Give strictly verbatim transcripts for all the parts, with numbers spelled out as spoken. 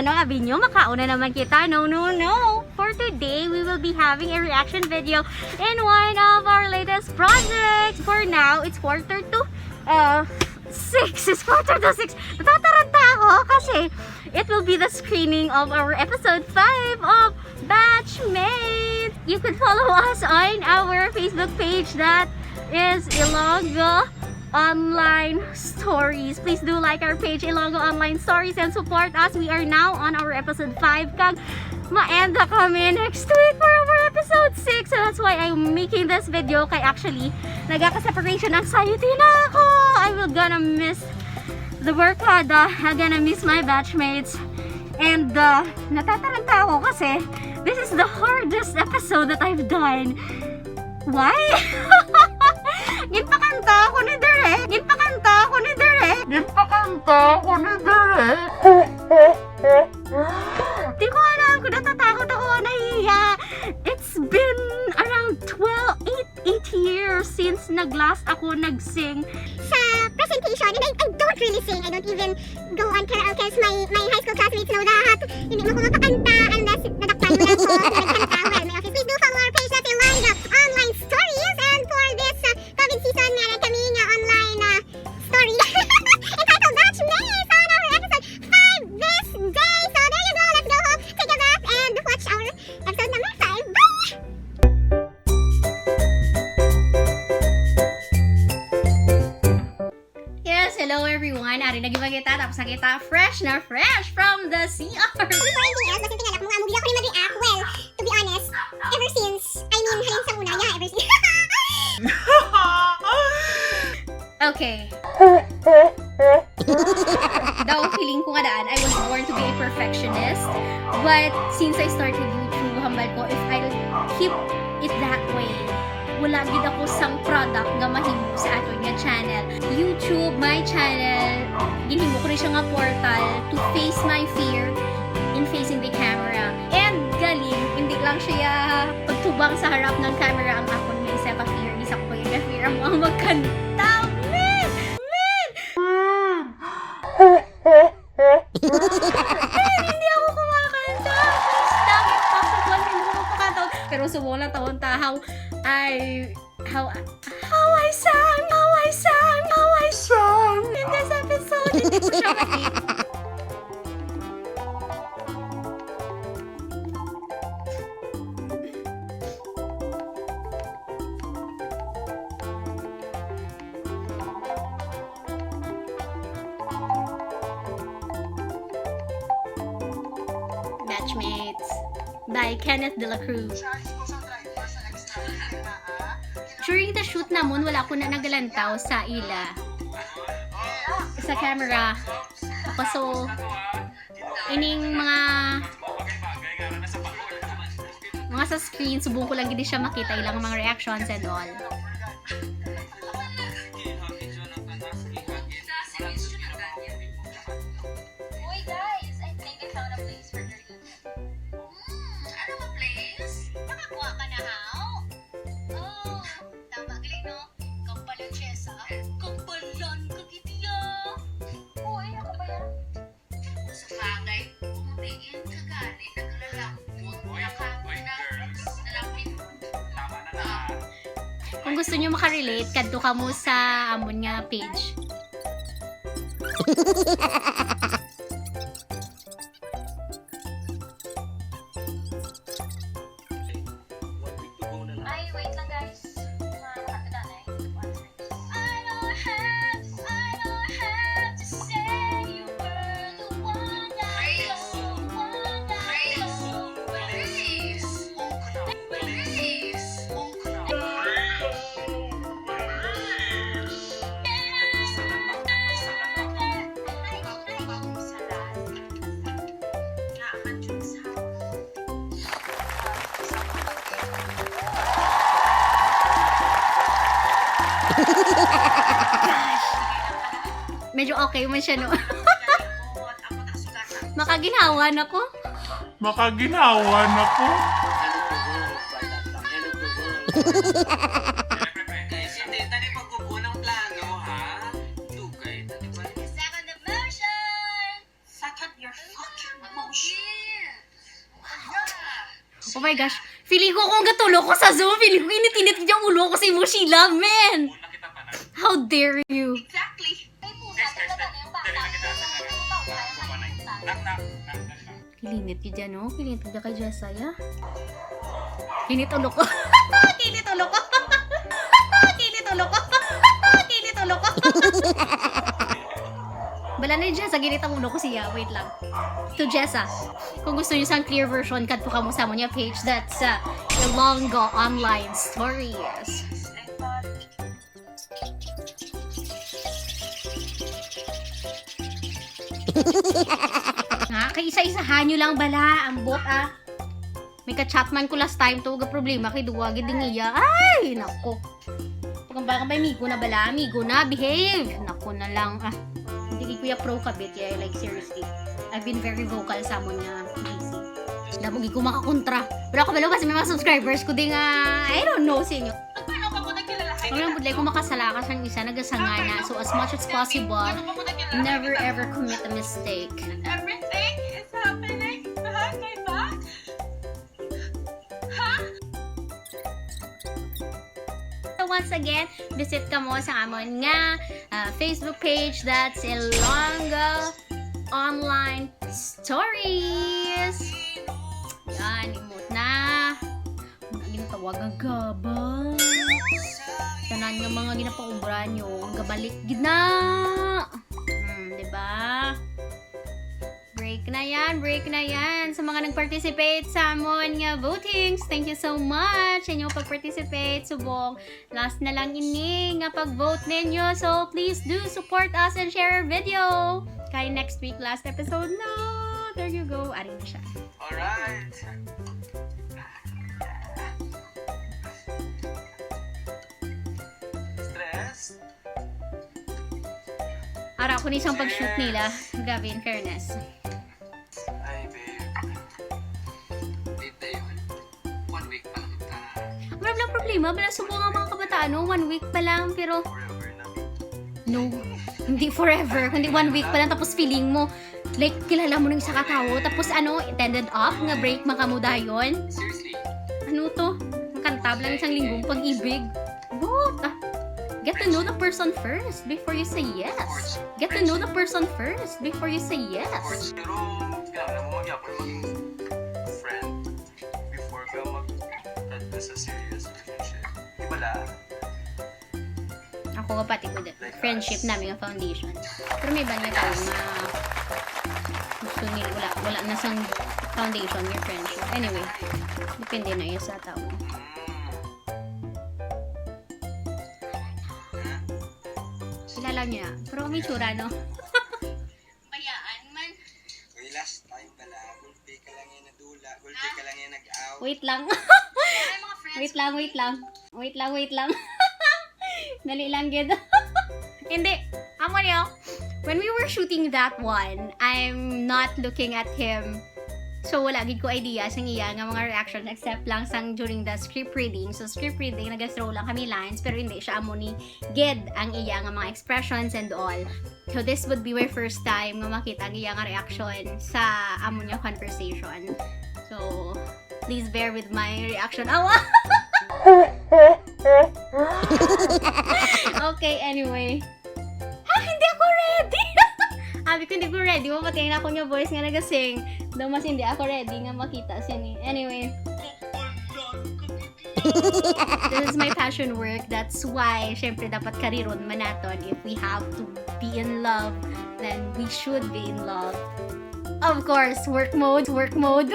No, abi nyo, makauna naman kita. No, no, no. For today, we will be having a reaction video in one of our latest projects. For now, it's quarter to, uh, six. It's quarter to six. Natataranta ako kasi it will be the screening of our episode five of Batchmate. You can follow us on our Facebook page, that is Ilonggo Online Stories. Please do like our page, Ilonggo Online Stories, and support us. We are now on our episode five. Kag ma-end na kami next week for our episode six. So that's why I'm making this video. Kay actually, nagaka-separation anxiety na ako. I will gonna miss the barkada. I'm gonna miss my batchmates. And uh, natataranta ako kasi this is the hardest episode that I've done. Why? Ginpakanta ako ni Direk. Ginpakanta ako ni Direk. Ginpakanta ako ni Direk. Di ko alam kung natatakot ako o nahihiya. It's been around twelve, eight, eight years since nag-last ako nag-sing sa presentation. And I, I don't really sing. I don't even go on karaoke. My, my high school classmates know that. Hindi mo ko mapakanta unless nadakpan mo lang ko. Nagkanta. Well, my office. Please do follow our page. That's Ilonggo Online Stories. And for this uh, COVID season, meron kami nga online uh, story entitled Batchmates on our episode five this day. So there you go. Let's go home, take a bath, and watch our episode number five. Bye! Yes, hello everyone. Ari na gyud kita, tapos na kita, fresh na fresh from the C R. Before anything else, basta tingala ko, mga movie ako ni mag-react. Well, to be honest, ever since, I mean, halin sa una, yeah, ever since. Okay. Daw feeling ko nga daan, I was born to be a perfectionist. But since I started YouTube, hambal ko, if I'll keep it that way, wala gid ako sang product nga mahimo sa aton nga channel. YouTube, my channel, ginhimo ko ni siya nga portal to face my fear in facing the camera. And galing, hindi lang siya pagtubang sa harap ng camera ang akon nga isa ka fear. Isa ko yung fear ang mga magkanta. Man! Man! Man, hindi ako kumakanta. Please, dami possible, hindi ko makakanta. Pero sumo lang taon ta, how I, how, how I sang, how I sang, how I sang in this episode. Hindi ko siya mati. Batchmates by Kenneth de la Cruz. During the shoot namon, wala ko na nagalantaw sa ila. Sa camera. Ako, so, ining mga, mga sa screen, subong ko lang gid siya makita ilang mga reactions and all. Uy, guys, I think I found a place for your unit. Hmm, ano nga place? Nakakuha ka na, haw? Oh, tama gali, no? Kampalan siya sa kampalan ka gid iya. Uy, ano ba yan? Sa bagay, kung diin ka gani naglalambot na ka, na, nalapit. Kung gusto nyo makarelate, kadto kamo sa amon nga page. Ay, wait lang, guys. Mga nakatanda na eh. I don't have, I don't have to say you were the one I love, one I love. Please, please. Medyo okay man siya, no? Makaginhawa na ko. Makaginhawa na ko. Guys, hindi tani pagkukuha ng plano, ha? Dugay, tani ba? Second emotion! Second your fucking emotion. Oh my gosh. Feeling ko kung gatulo ko sa Zoom, feeling ko init-init yung ulo ko sa imo, Sheila, man. How dare you? Exactly. Kilinit yun dyan, no? Kilinit yun dyan kay Jessa, ya. Kinit ulo ko. Kinit ulo ko. Kinit ulo ko. Kinit ulo ko. Bala na yun, Jessa, ginit ang ulo ko siya. Wait lang. To Jessa, kung gusto niyo sang clear version, kadto kamo sa amon nga page. That's uh, Ilonggo Online Stories. Ha? Kay isa-isahan nyo lang bala ang bot, ah. May ka-chat man ko last time to, ga problema kay duwa gid ding iya. Ay, nako. Pagkambal ka ba, amigo na bala? Amigo na, behave. Nako na lang, ah. Hindi ko ya pro kabit, ya, like, seriously. I've been very vocal sa amon nga G C. Damo gid ko makakontra. Wala ko balo kasi may mga subscribers ko din nga, I don't know sa inyo. Ang lang budlay ko makasala ka sang isa, nagasanga na. So, as much as possible, never ever commit a mistake. Everything is happening behind my back. Huh? So once again, visit kamo sa amon nga ah, Facebook page, that's Ilonggo Online Stories. Yan, imot na. Ang ginatawag nga gabang. Tanan nga mga ginapaubra nyo, ang gabalik gid na. Hmm, di ba? Break na yan, break na yan. Sa mga nag-participate sa amon nga votings, thank you so much sa inyong pag-participate. Subong, last na lang ini nga pag-vote ninyo. So, please do support us and share our video. Kay next week, last episode na. There you go. Ari na siya. Alright. Stress? Ara ko ni isang pag-shoot nila. Grabe, in fairness. Ay, babe. Date na yun. One week pa lang ta. Wala lang problema. Wala, subo nga mga kabataan, no? One week pa lang, pero Forever na. No. Hindi forever, kundi one week pa lang, tapos feeling mo, like, kilala mo ng isa ka tawo, tapos ano, it ended up nga break man kamo dayon. Seriously? Ano to? Ang kanta lang isang linggong pag-ibig. What? Ah, get to know the person first before you say yes. Get to know the person first before you say yes. Pero kailangan mo magyapon maging friend before ka mag-advance sa serious relationship. Di ba la? Ako nga pati ko din. Friendship namin nga foundation. Pero may iba nga tawo nga gusto nila, wala, wala na sang foundation nga friendship. Anyway, depende na yun sa tawo. Kilala niya. Pero ang itsura, no? Bayaan man. Uy, last time pala, gulpi ka lang yung nadula, gulpi ka lang yung nag-out. Wait lang. Ay, mga friends Wait lang, ko wait din. lang. Wait lang, wait lang. Dali lang, gid. Hindi. Amo niyo, when we were shooting that one, I'm not looking at him. So, wala gid ko idea sa iya nga mga reaction except lang sang during the script reading. So, script reading, nag-throw lang kami lines, pero hindi siya amo ni gid ang iya nga mga expressions and all. So, this would be my first time nga makita ang iya nga reaction sa amo niya conversation. So, please bear with my reaction. Awa! Okay, anyway. Ha? Hindi ako ready! Abi ko, hindi ko ready. Mapatay na ako niya voice nga nagasing. Daw mas hindi ako ready nga makita siya ni. Anyway. This is my passion work. That's why, syempre, dapat kariron man naton. If we have to be in love, then we should be in love. Of course, work mode, work mode,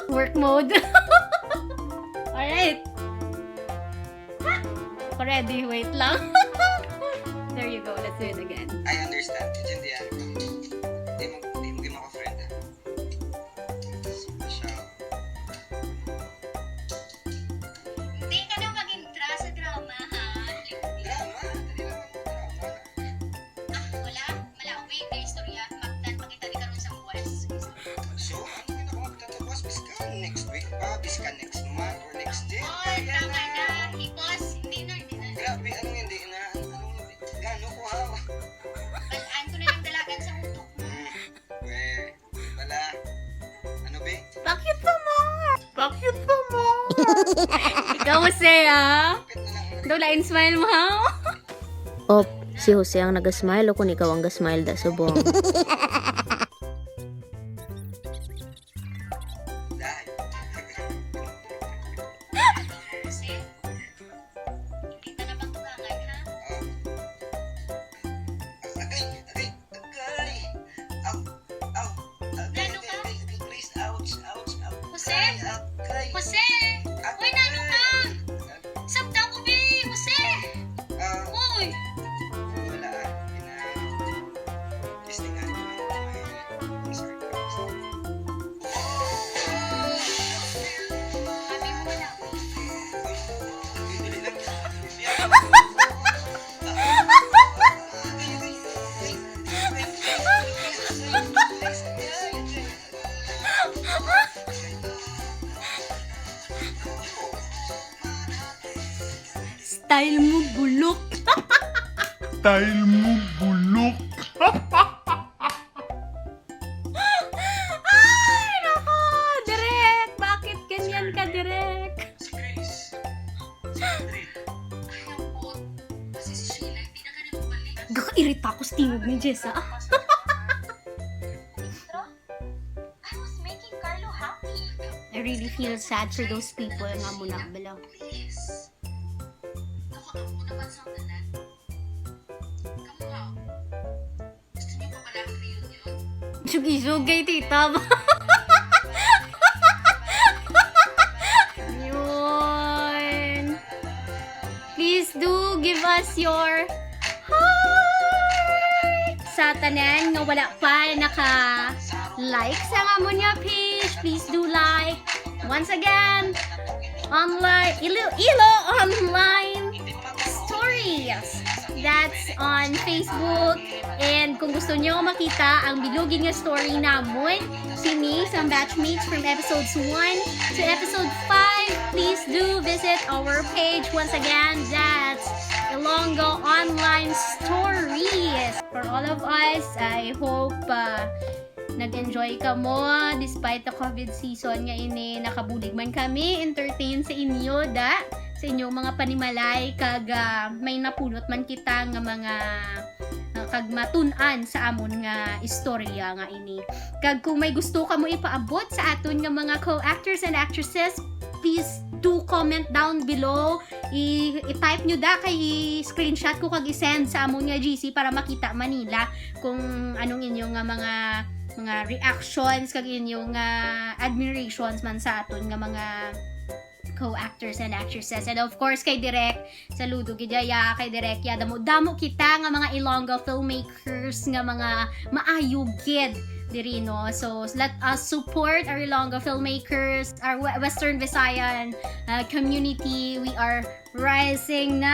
work mode. Alright. Ha? Ako ready, wait lang. There you go, let's do it again. I understand. Intindihan ko. Di mo, di mo, di mo ka friend, ah. Siya. Hindi ka na mag-intra sa drama, ha? Drama? Dali lang ang drama. Ah, wala? Malawi ka istorya. Magtan pa kita di karon sa buwas. So, ano yung nakamagtan sa buwas? Biskan next week pa, biskan next month, or next year. Oh, tama na. Hipos, hindi na, hindi na. Grabe, anong hindi na? Anong hindi? Gano ko, ha? Balaan ko na lang dalagan sa utok mo. Hmm. Weh. Wala. Ano, be? Bakit naman? Bakit Jose, ah. Daw lain smile mo, ha? Op, si Jose ang nagasmile o kung ikaw ang gasmile da subong? Agay! Agay! Agay! Aw! Aw! Agay! Nano ka? Agay! Agay! Please! Ouch! Ouch! Ouch! Jose? Agay! Agay! Jose! Uy, nano ka? Agay! Sabta ko, be! Jose! Ah. Uy! Wala, ah. Pina-, testingan ko lang kung may circles. Sabi mo wala. Dili lang. Style mo, bulok. Style mo, bulok. Ay, nako! Direk! Bakit ganyan ka, Direk? Gakairita ko sa tingog ni Jessa. I was making Carlo happy. I really feel sad for those people nga muna bala. Please. Ako, ako naman sa tanan. Kamu nga. Gusto niyo pa pala ang reunion? Isog-isog kay tita ba? Yun. Please do give us your heart. Sa tanan nga wala pa naka-like sa amon nga page, please do like. Once again, online, Iloilo Online Stories. That's on Facebook. And kung gusto nyo makita ang bilugin nga story namon, kini sa batchmates from episodes one to episode five, please do visit our page. Once again, that's Ilonggo Online Stories. For all of us, I hope, uh, nag-enjoy kamo despite the COVID season nga ini. Nakabulig man kami entertain sa inyo, da, sa inyong mga panimalay, kag, ah, may napunot man kita nga mga, ah, kag matun-an sa amon nga istorya nga ini. Kag kung may gusto kamo ipaabot sa aton nga mga co-actors and actresses, please do comment down below. I-, i-type nyo da kay i-screenshot ko kag i-send sa amon nga G C para makita man nila kung anong inyo nga mga, mga reactions kag inyo nga admirations man sa aton nga mga co-actors and actresses. And of course, kay Direk, saludo gid ya, kay Direk ya. Damo, damo kita nga mga Ilonggo filmmakers nga mga maayo gid diri, no? So, let us support our Ilonggo filmmakers, our we-, Western Visayan, uh, community. We are rising na.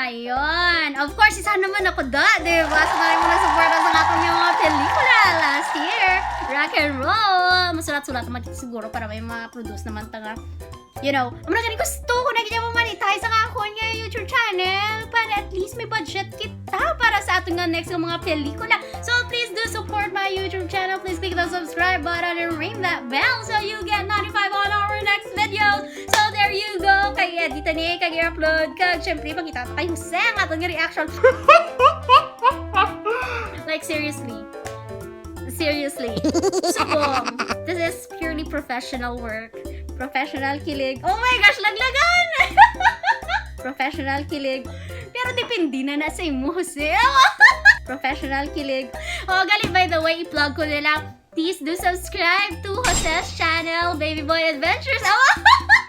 Ayun. Of course, isa naman ako, da, di ba? Sa dami mo nagsuporta sa aton nga mga pelikula last year. Rock and roll. Masulat-sulat naman kita siguro para may mga produce naman ta nga, you know, amo na gani, gusto ko na gid mo monetize ang akon nga YouTube channel para at least may budget kita para sa aton nga next nga mga pelikula. So please do support my YouTube channel. Please click the subscribe button and ring that bell so you get notified on our next videos. So there you go. Kay edit ni, kag i-upload, kag syempre pakita ta kay Jose ang aton nga reaction. Like, seriously. Seriously. Subong. This is purely professional work. Professional kilig. Oh my gosh, laglagan! Professional kilig. Pero depende na na sa imo, Jose. Professional kilig. Oh, gali, by the way, i-plug ko na lang. Please do subscribe to Jose's channel, Baby Boy Adventures. Oh!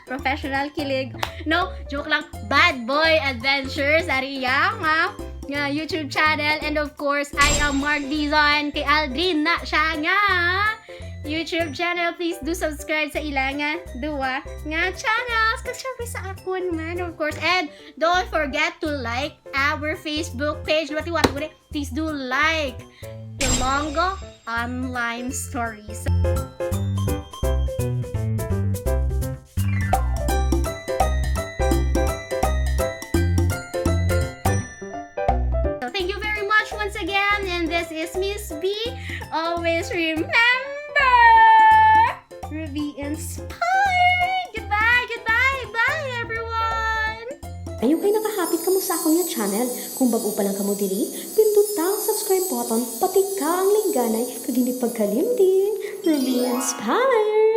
Professional kilig. No, joke lang. Bad Boy Adventures. Ari iya nga, nga YouTube channel. And of course, I am Mark Dizon. Kay Aldrin na siya nga YouTube channel. Please do subscribe sa ila nga duwa nga channels. Kag syempre sa akon man, of course. And don't forget to like our Facebook page. Wati-wati ko ni. Please do like Ilonggo Online Stories. So thank you very much once again, and this is Miss B. Always remember, be inspired. Goodbye, goodbye, bye, everyone. kamo sa akon nga channel. Kung bag-o pa lang kamo diri, pinduta ang subscribe button, pati ka ang lingganay, kag hindi pagkalimti, Ruby Inspire!